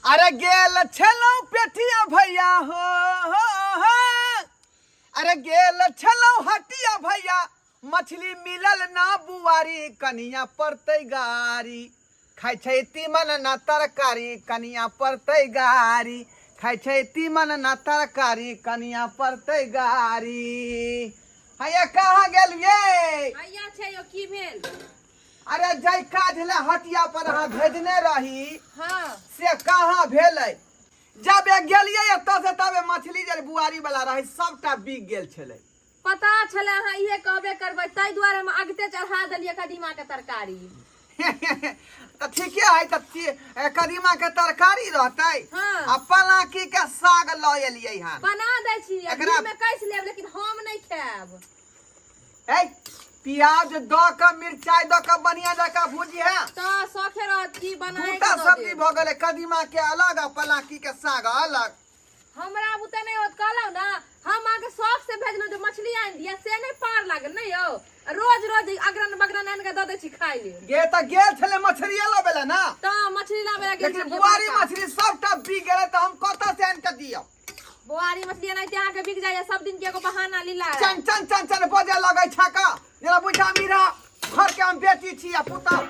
अरे गेल छलहुँ पेठिया भैया हो, हो, हो। अरे गेल छलहुँ हटिया भैया, मछली मिलल ना बुआरी, कनिया पड़तै गारी। खाइ छै तीमन ना तरकारी, कनिया पड़तै गारी। खाइ छै तीमन ना तरकारी, कनिया पड़तै गारी। हैया कहाँ गेलियै? हैया छै यौ, की भेल? अरे जाहि काज ले हटिया पर अहाँ भेजने रही से कहाँ भेलै? जब एक गेलियै एतऽ से तबे मछली जे बुआरी वाला रहै सबटा बिक गेल छलै। पता छलै अहाँ इहे कहबे करबै, ताहि दुआरे हम अगते चढ़ा देलियै कदीमा के तरकारी। तऽ ठीके है, तऽ कदीमा के तरकारी रहतै। आ पलाकी के साग लऽ एलियै हन। बना दै छी आ घी में कसि लेब, लेकिन हम नहि खायब। ए प्याज दऽ कऽ मिरचाई दऽ कऽ बढ़िया जकाँ भुजिहे। तऽ शौखे रहत की बनाए दूटा के दऽ सब्जी देब। भऽ गेलै, कदीमा के अलग आ पलाकी के साग अलग। हमरा बुते नहि होत, कहलहुँ ने हम अहाँके शौक से भेजलहुँ जे मछली आनि दिअ, से नहि पार लागल नहि यौ। रोज रोज अगरन बगरन आनि कऽ दऽ दै छी खाय लेल। गे तऽ गेल छलै मछरिए लबै लए ने। तऽ मछली लाबै लए गेल लेकिन छलियै बुआरी बड़का। मछली सबटा बिक गेलै, तऽ हम कतऽ से आनि कऽ दियौ? बुआरी मछली एनाहिते अहाँके बिक जाइए, सब दिन के एगो बहाना लीला है। चन चन चन चन बजे लगै छै का, जेना बुझा मीरा घर के हम बेटी छी आ पुतहु।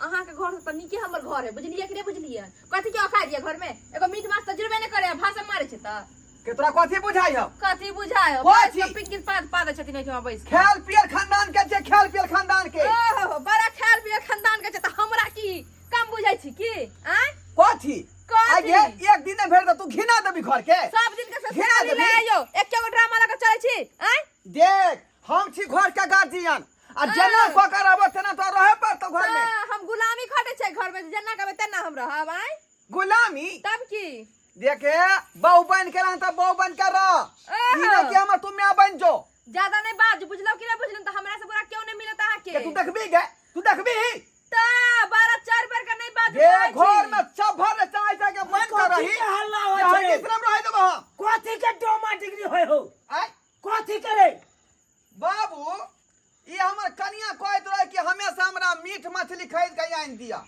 अहाँके घर से तऽ नीके हमर घर है, बुझलियै कि नहि बुझलियै? कथी के औकात ये घर में? एगो मीट माछ तऽ जुड़बे नहि करे, भाषण मारे छै तऽ। के तोरा कथी बुझाइ हौ? कथी बुझाइ हौ? कथी? बैस कऽ पिंकिल पाद पाद छथिन एहिठमा बैस कऽ। खेल पियल खानदान के छै, खेल पियल खानदान के। ओहो, बड़ा खेल पियल खानदान के छै, तऽ हमरा की कम बुझै छी की? आँय? कथी? कथी? आइ गे, एक दिन नहि भेट तऽ तू घिना देबी घर के? सब दिन के घिना ससुराली देबी? ले आइयो, एके गो ड्रामा लऽ कऽ चलै छी, आँय? देख, हम छी घर के गार्जियन आ जेना कऽ के रहबो तेना तो रहे पड़तो घर में। हाँ, हम गुलामी खटे छै घर में, जेना कहबै तेना हम रहब, आँय? गुलामी? तब की? देखे, बहु बन के रह तऽ बहु बन के रह। ओहो। ई नहि कि हमर तू माय बन जो। ज्यादा नहीं बाज, बुझलौ कि नहीं बुझलौ? तऽ हमरा से बुरा क्यों नहीं मिलत अहाँके। के तू देखबी गे? तू देखबी? तऽ 12 4 बेर के नहीं बाजू जे कहै छी। घर में चभर चाहे चाहे के बन के कथी रही। के हल्ला होइ यहाँ छै? किस रहे देबो हम? कथी के डोमा डिग्री होय हो? आँय? कथी करे? बाबू, ई हमर कनिया कहैत रहे कि हमेशा हमरा मीट मछली खरीद के आनि दिअ,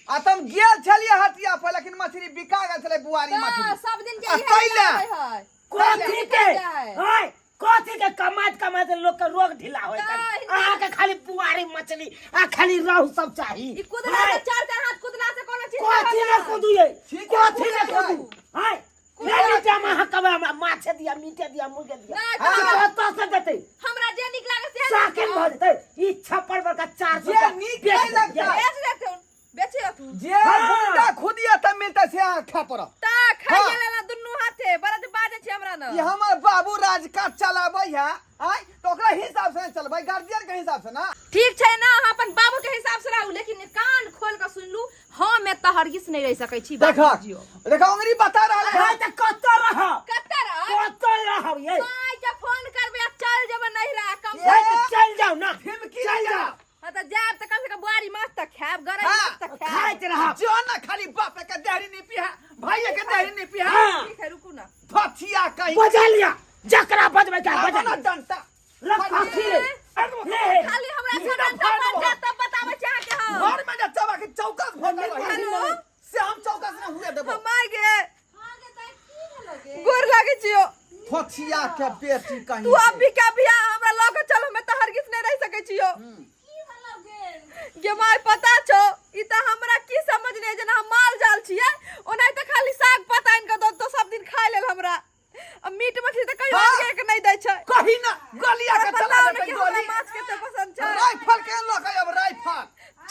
आ तम गेल छलियै हटिया पर, लेकिन मछली बिका गेल छलै, बुआरी तऽ मछली। सब दिन के आ इहे तै लीला ले। होइ है। कथी के? जाय। ओए, कथी के कमाइत कमाइत लोक के रोग ढीला होय तऽ हिनका- अहाँ के खाली बुआरी मछली आ खाली रहु सब चाही। ई कुदला से चार चार हाथ कुदला से कोनो चीज कथी नहि ने होत। कुदुए? ठीक है, कथी ने कुदू। कुदू? हाय, नहीं नहीं जामा हाँ कब हमरा माछे दिया, मीटे दिया, मुर्गे दिया। नहीं, हाँ, हमरा- कतऽ से देतै? हमरा जे नीक लागे से साकिन भऽ जेतै। ई छप्पर बड़का 400 जे का नीक बेच नहि लगतै। देतै। बेच देथुन, बेची देथुन। जे हाँ। गुंडा खुदिया तब मिलतै से अहाँ खाय पड़त। ता खाइए हाँ। लेला दुनू हाथे, बड़ा जे बाजै छै हमरा न। ई हमर बाबू राजकाज चलाबै है, आय तो ओकरा हिसाब से नहीं चलबै, गार्जियन के हिसाब से ना। ठीक छै ना, अहाँ अपन बाबू के हिसाब से रहू, लेकिन कान खोल के सुन लू, हम एतऽ हरगिज नहि रहि सकै छी। बात देखा बुझियौ। देखा, उंगली बता रहल है। हाँ, तऽ कतऽ रहब? कतऽ रहब? कतऽ रहब ये? माय के फोन करबै आ चल जेबै नैहरा कम से ये तऽ चलि जाउ ना। धमकी चलि दिया। जाउ। हाँ तऽ जायब तऽ कम से कम बुआरी माछ तऽ खायब, गरई हाँ। माछ तऽ खायब। खाइत रहब। जो ना खाली बाप के देहरी नहीं पिया, भाई के देहरी नहीं पिया। हाँ। ठीक है, रुकू ना। धथिया कहीं। बजा लिया, जकरा बजबै के बजा अपना लिया। डंटा। लग कथी रे? ले। खाली हमरा नींद से डंटा फाड़ पर देबो। जायत तब बताबै छी अहाँके हम। घर में जे चबा के चौकस भऽ गेल रही। हेलो? से हम चौकस नहीं हुए देबो। हम माय गे। गोर लागै छियो। थोथिया के बेटी कहीं। तू अभी के अभी आ, हमरा लऽ के चल, हमे तऽ हरगिज नहि रहि सकै छियो। गे माय, पता छौ, ई तऽ हमरा की समझ नहि, जेना हम माल जाल छियै ओनाहिते खाली साग पात आनि कऽ दऽ तो सब दिन खाय लेल हमरा, आ मीट मछली तऽ कहियो हाँ। आनि के नहि दै छै। कही ना गोलिया के तोरा चला पता हो देतै ने कि हमरा गोली। माछ कते पसंद छै। राइफल के लऽ के अब राइफल।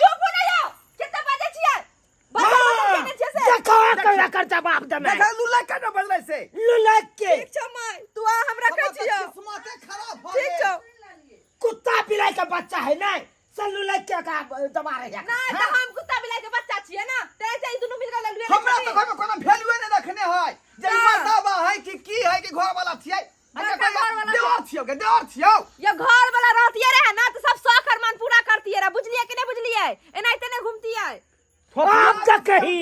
चुप हो जाओ, कते बाजै छियै? बाजै बाजै केने छियै से? देखो कर कर जवाब दमे। देखा लुला के न बजलै से। लुलक के। ठीक छौ माय, तू आ हम रखै हमर तऽ छियौ। किस्मते खराब भऽ ठीक गेल। छौ। कुत्ता बिलाई के बच्चा है नहीं से लुलक के का दबा रहे है। नहीं तऽ हम कुत्ता बिलाई के बच्चा छियै ना, तैं से ई दुनू मिल के लड़ुए। हमरा तऽ घर में कोनो वैल्यूए नहि रखने है। जे ना। मर्दाबा है कि की है कि घर वाला छियै। बड़का घर वाला देवर छियौ के देवर छियौ। ये घर वाला रहतिये रहे ना तऽ सब शौक अरमान पूरा करतिये रहे, बुझलियै कि नहीं बुझलियै? एनाहिते नहीं घूमतियै। आब तऽ कही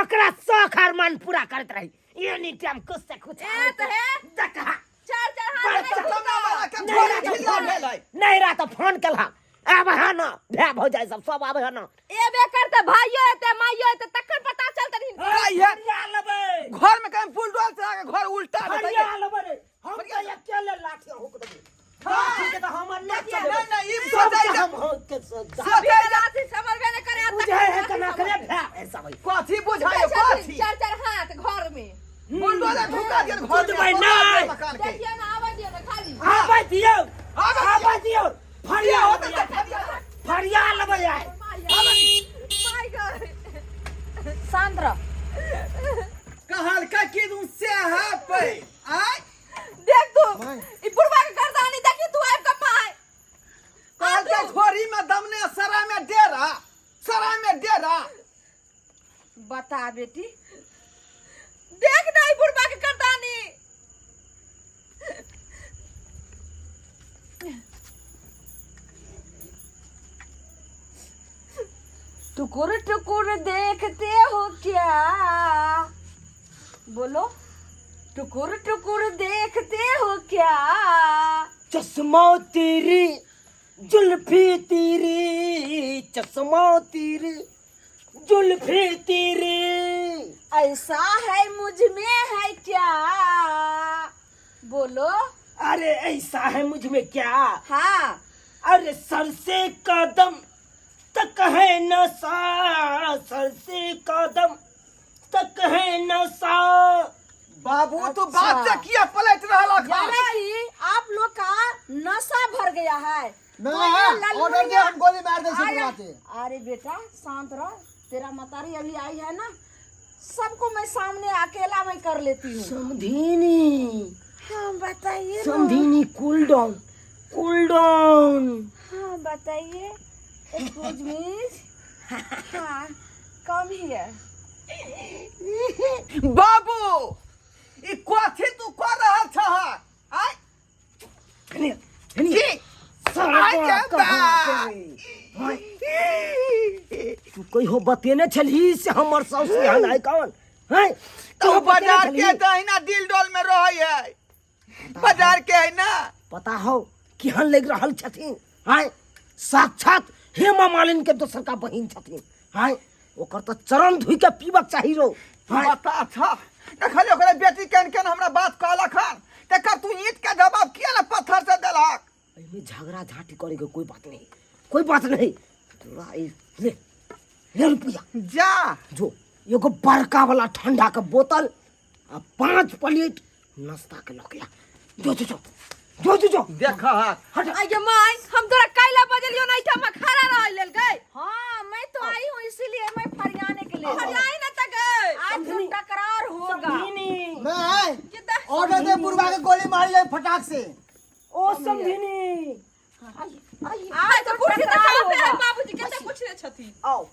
एकरा शौक अरमान पूरा करैत रही, एनी टाइम कुछ से कुछ। ए तऽ हे। देखा। चार चार हाथ बच्चा नहीं चमड़ा वाला के नहीं घर रहा तो ढीला फोन भेल है। नहीं रहा तो फोन केलहा, आब है ना भाय भौजाइ सब सब आबै है ना। एबे करते, भाइयो एते माइयो एते, तखन पता चलतै हिनका। कहिया फरिया लेबै घर में कहीं बुलडोजर चला के घर उल्टा देतै फरिया लेबै रे हम तऽ अकेले लाठी हुक देबै लाठी के तऽ हमर नहि चलेबै नहीं, नहीं, ई सबके सोचै हम हुक के सोचै अभी तऽ लाठी समरबे नहि करे बुझै है केना करे भए ऐसा भाई कथी बुझाइयो कथी चार चार हाथ घर में बुलडोजर ढुका दियन घर में कुदबै नहि। मकान के देखियो ना आबै दियो ना खाली आबै दियौ आबै दियौ। आबै दियौ फरिया होतै तऽ फरिया फरिया लेबै आइ my God शांत रह कहलका कि तू से है पे आय देख तू ई बुढ़वा के गर्दानी देखी तू आबि के माय कहलका झोरी में दमने सराय में डेरा सराय में डेरा बता बेटी देख ना ई बुढ़वा के गर्दानी टुकुर टुकुर देखते हो क्या बोलो टुकुर टुकुर देखते हो क्या चश्मा तेरी जुल्फी तेरी चश्मा तेरी जुल्फी तेरी ऐसा है मुझ में है क्या बोलो अरे ऐसा है मुझ में क्या हाँ अरे सर से कदम तक है नशा सर से कदम तक है नशा बाबू तू बात से किया पलट रहल अखन यानी कि आप लोग का नशा भर गया है ना तो ये ललमुनिया- ऑर्डर दे हम गोली मार दे अरे बुलाते अरे बेटा शांत रहो तेरा मतारी अभी आई है ना सबको मैं सामने अकेला मैं कर लेती हूँ समधिनी हाँ बताइए ना। समधिनी कूल डाउन कूल डाउन हाँ बताइए एक्सक्यूज मी हाँ कम here बाबू ई कथी तू कर रहल छह आय कनी कनी की सारा आय तोरा के कहाँ बा। के रे? तू कहियो बतेने छलही से हमर साउस यहाँ आइ कौन हैं तू कहियो बतेने बाजार के छलही? दहिना दिल डोल में रहै है बाजार के है ना पता हो केहन लागि रहल छथिन आँय साक्षात हेमा मालिन के दोसर का बहिन छथिन आँय ओकर तऽ चरण धोइ के पीबक चाही रो आँय बता अच्छा देखली ओकरे बेटी केन केन हमरा बात कहलक हन तकर तू ईंट के जवाब किया ना पत्थर से देलक एहिमे झगड़ा झाँटी करे के कोई बात नहीं कोई बात नहीं तोरा ई ले ले रुपया जा जो एगो बड़का वाला ठंडा के बोतल आ 5 प्लेट नाश्ता के लऽ के आ जो जो जो जो जो जो देख हाथ हट आगे माय हम तोरा कैला बजलियो नहीं था हम खड़ा रह लेल गए हाँ मैं तो आई हूँ इसीलिए मैं फरियाने के लिए फरियाई ना त गए आज तो टकरार होगा समधिनी मैं कितना ऑर्डर दे बुढ़वा के गोली मार ले फटाक से ओ समधिनी आज तो कुर्सी त साफ है बाबूजी केते पूछने छथि आओ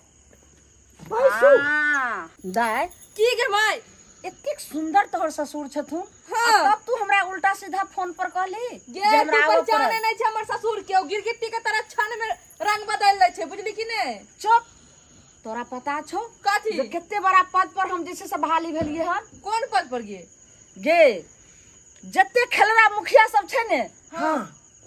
बैसू हाँ दाय की गे माय एतेक सुंदर तोहर ससुर छथुन हाँ। आ तब तू हमरा उल्टा सीधा फोन पर कहली गे जे तू हमरा आबऽ पहचाने पड़त। नहीं छै हमर ससुर के ओ गिरगिट्टी के तरह क्षण में रंग बदल लै छै बुझली कि नहीं चुप तोरा पता छौ कथी जे कते बड़ा पद पर हम जे छै से बहाली भेलियै हन कोन पद पर गे गे जते खेलरा मुखिया सब छै ने हाँ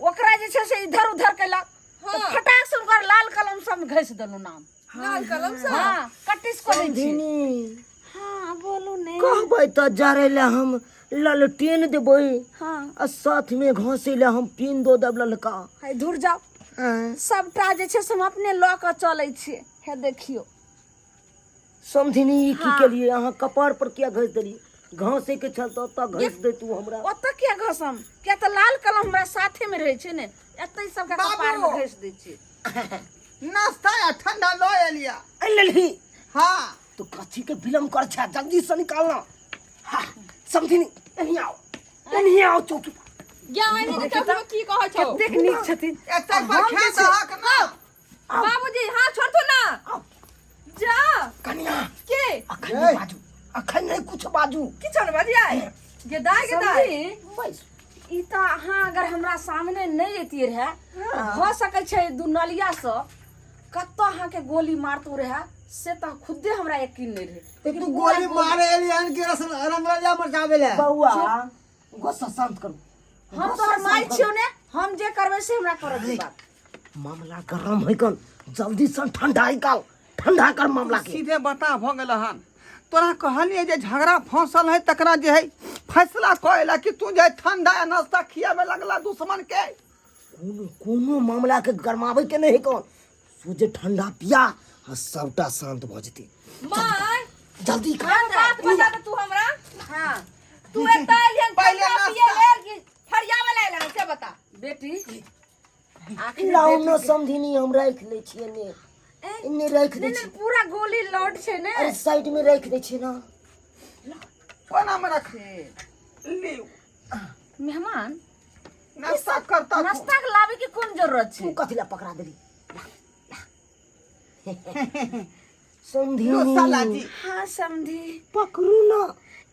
ओकरा जे छै से इधर उधर केलक तऽ हाँ। फटाक से हुनकर लाल कलम से हम घसि देलहुँ नाम लाल कलम से हाँ कटिस कऽ दै छी समधिनी हाँ बोलू ने कहबै तऽ जरै लए हम ललटेन देबै हाँ आ साथ में घसै लए हम पिन दऽ देब ललका है धुर जाओ सबटा जे छै से हम अपने लऽ कऽ चलै छियै हे देखियौ समधिनी ई की हाँ। केलिए अहाँ कपार पर किया घसि देलियै घसै के छल तऽ ओतऽ घसि दैतू हमरा ओतऽ किया घसम किया तऽ लाल कलम हमरा साथे में रहै छै ने एतै सबके बाबू। कपार में घसि दै छियै नाश्ता या ठंडा लऽ एलिया आनि लेलही हाँ तो कथी के विलम्ब कर छै जल्दी से निकालना हाँ समधिनी एनी आओ एनी आओ चौकी पर ज्ञान नहीं तो की कहै छौ कतेक नीक छथिन एतै पर खेत हक ना बाबूजी हाथ छोड़ दो ना आओ जा कनिया के अखन नहीं बाजू अखन नहीं कुछ बाजू की छन बाजी आय गेदाय गेदाय समझी बैस ई तऽ अहाँ अगर हमरा सामने नहि एतियै रहए तऽ भऽ सकै छै दू नलिया सँ कतऽ अहाँके गोली मारतो रहए से तऽ खुदे हमरा यकीन नहि रहै तो तू गोली मारे एलियन के रस रंगलिया मचावे ले बौआ गुस्सा शांत करू हम तोहर माय छियौ ने हम जे करबै से हमरा करऽ के बात मामला गरम है कन जल्दी से ठंडा निकाल ठंडा कर मामला के सीधे बता भऽ गेल हन तोरा कहलियै जे झगड़ा फंसल है तकरा जे है फैसला कऽ एला कि तू जे है ठंडा आ नाश्ता खियाबे लगला दुश्मन के। कोनो कोनो मामला के गरमाबै के नहीं कौन सोझे ठंडा पिया आ सबटा शांत भऽ जेतै। माय जल्दी कर। एगो बात बता दे तू हमरा। हाँ। तू एतऽ एलिहन पहिले ठंडा नाश्ता। पिए लेल कि फरियावे लेल एलहन से बता। बेटी आखिर लाउ न समधिनी, हम राखि लै छियै ने एने राखि दै नहीं छी। नहीं पूरा गोली लौट छै ने। अरे साइड में राखि दै छियै ना। कोना में रख लिउ। मेहमान नाश्ता करता तू। नाश्ता के लावे के कोन जरूरत तू छै? कथी ला पकड़ा देली? लो समधिनी। साला जी। हाँ समधी। पकड़ू ना।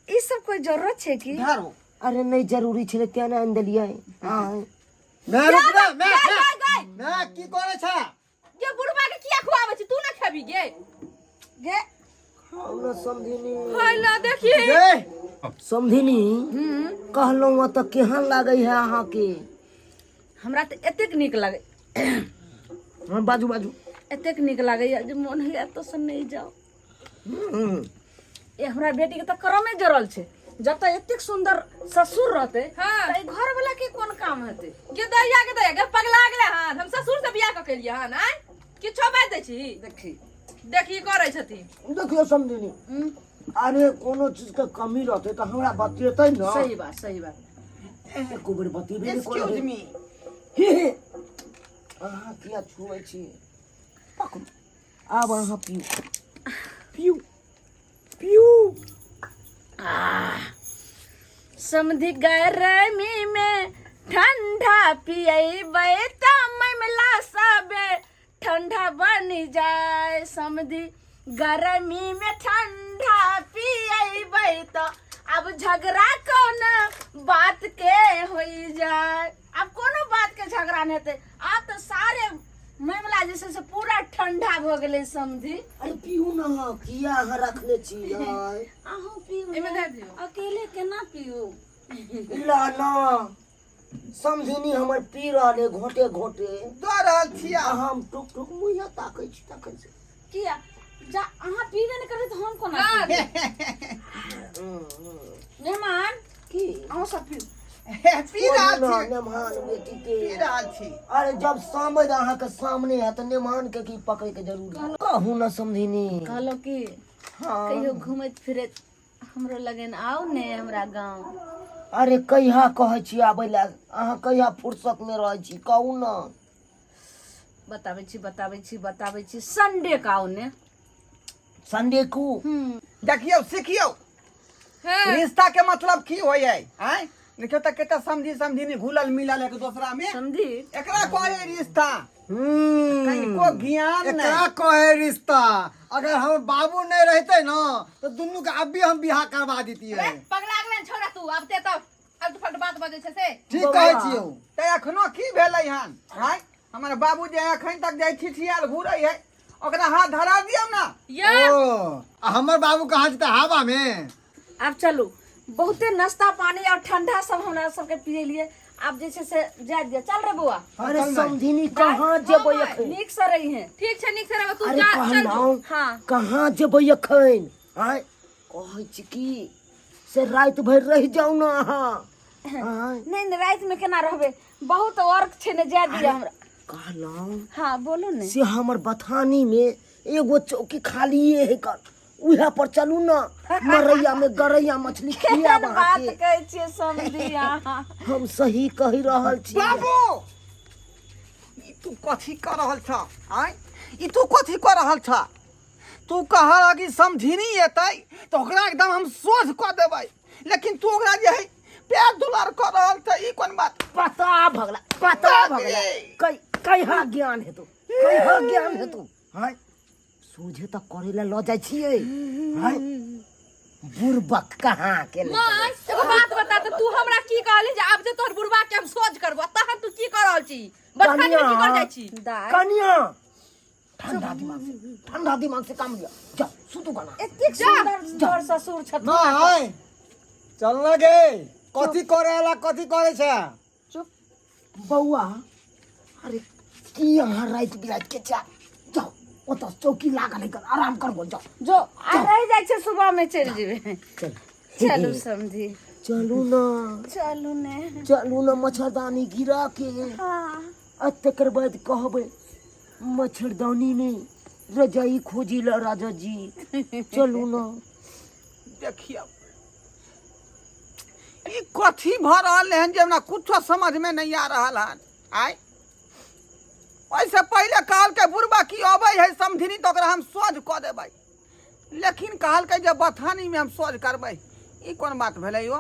ई सब कोई जरूरत छै की? धरो। अरे नहीं जरूरी छलै तें ने आनि देलियै। हाँ। मैं रुक रे, मैं गाय, गाय, गाय। मैं की करे छ? गे बुढ़बा के किया खुआबै छी? तू ना खेबी गे। गे खाउ न समधिनी। हाय ना देखिए। गे समधिनी कहलहुँ तऽ केहन लागै है अहाँके? हमरा तऽ एतेक नीक लागै। हाँ, बाजू बाजू। एतेक नीक लागैया जे मोन होइया एतऽ से नहि जाउ। ए हमरा बेटी के तऽ करमे जरल छै। जब तक एतेक सुंदर ससुर रहते हाँ। तऽ घर वाला के कोन काम हेतै? गे दैया गे दैया गे पगला गेलै हन। हम ससुर से बियाह कऽ के एलियै हन। आँय किछो बाजि दै छी? देखी देखी करै छथिन। देखियौ समधिनी, अरे कोनो चीज के कमी रहतै तऽ हमरा बतेतै न। सही बात सही बात। एको बेर बतेबे नहि एक्सक्यूज करै। मी। हे हे, अहाँ किया छुबै छी? पकड़ू, आब अहाँ पीउ पीउ पीउ। समधि गर्मी में ठंडा पियबै तऽ मामला सबे ठंडा बन जाए। समधि गर्मी में ठंडा पियबै तऽ अब झगड़ा कोन बात के होई जाए। अब कोनो बात के झगड़ा नहीं हेतै। आब तऽ सारे मामला जे छै से पूरा ठंडा भऽ गेलै समधि। अरे पीउ न, किया अहाँ रखने छी? अहूँ पीउ। एहिमे ने। दए दियौ। अकेले केना पीउ? ला न समधिनी, हमर पी रहल है घोटे घोटे। दऽ रहल छी। आ हम टुक टुक मुँहे ताकै छी तखन से। किया जा अहाँ पीबे नहि करबै तऽ हम कोना पीबै? मेहमान की अहूँ सब पीउ। पी रहल छोड़ू न, छी। नेमहान बेटी के पी रहल छी। अरे जब समझ अहाँके सामने है तऽ नेमहान के की पकड़े के जरूरी? कहू न समधिनी। कहलहुँ कि हाँ। कहियो घूमैत फिरैत हमरो लगन आउ ने हमरा गाँव। अरे कहिया कहै छी आबै लए? अहाँ कहिया फुर्सत में रहै छी कहू न। बताबै छी बताबै छी बताबै छी, संडे के आउ ने। संडे को? देखियौ सिखियौ। हाँ। रिश्ता के मतलब की होइ है? आँय देखियौ तऽ कते समझी समझी घुलल मिलल एक दोसरा में। समझी एकरा कहै रिश्ता। हम्म कनिको ज्ञान एकरा नहि। कहे रिश्ता। अगर हम बाबू नहीं रहते ना तो दुनू के अब भी हम बियाह करवा देती है। पगला गेलै छोड़ा तू। आब ते तब अल्ट फल्ट बात बजै छै से। ठीक कहै छियौ। तऽ एखनो की भेलै हन? आँय हमर बाबू जे एखन तक जाइ छिछियाल घुरै है, ओकरा हाथ धरा दियौ ना। या ओ आ हमर बाबू कहाँ जेतै हवा में? आब चलू, बहुते नाश्ता पानी और ठंडा सब हमरा सबके पियलियै। आब जे छै से जाय दिअ। चल रे बौआ। अरे समधिनी कहाँ जेबै एखन? नीक से रही है। ठीक छै, नीक से रहबै तू। अरे जा चल जो। कहलहुँ हाँ। कहाँ जेबै एखन? आँय कहै छी की से राति भरि रहि जाउ ने अहाँ। आँय नहीं नहीं, राति में केना रहबै? बहुत वर्क छै ने, जाय दिअ हमरा। कहलहुँ हाँ बोलू ने। से हमर बथानी में एगो चौकी खालिए है कर, उहे पर चलू न, मरैया में गरैया मछली केहन खियाब बात अहाँके। कहै छियै समधी अहाँ? हम सही कहि रहल छी। बाबू ई तू कथी कऽ रहल छ? आँय ई तू कथी कऽ रहल छ? तू कहल कि समझिनी एतै तऽ ओकरा एकदम हम सोझ कऽ देबै, लेकिन तू ओकरा जे है पैर दुलार कऽ रहल छ, ई कोन बात? पता भगला पता भगला। कै कहिया ज्ञान हेतौ? कहिया ज्ञान हेतौ? हाँ सोझे तऽ करे ला लऽ जाइ छियै। हाँ बुड़बक कहाँ के ले माय एगो बात बता तऽ तू हमरा की कहली जे आब जे तोहर बुढ़बा के हम सोझ करबो, तहन तू की कऽ रहल छी? बचपन में की कर जाइ छी? दाय कनिया ठंडा दिमाग से, ठंडा दिमाग से काम लिया। जा सुतू गाना। एतेक सुंदर तोहर ससुर छथुन। नहीं चल ना गे, कथी करे ला कथी करे छै? चुप बौआ। अरे की अहाँ राति बिराति के जा जाओ ओतऽ चौकी लागल है आराम करबो जाओ। जो आ रहि जाइ छै, सुबह में चलि जेबै। चल। चलू समधी। चलू ना। चलू ने। चलू ना, मच्छरदानी गिरा के। हाँ। आ तकर बाद कहबै मच्छरदानी में रजाई खोजी ला राजा जी। चलू ना। देखियौ, ई कथी भऽ रहल हन जे हमरा कुछो समझमे नहि आ रहल हन। आय, ओहिसँ पहिले कहलकै बुढ़बा की अबै है समधिनी तऽ ओकरा हम सोझ कऽ देबै, लेकिन कहलकै जे बथानीमे हम सोझ करबै। ई कोन बात भेलै यौ?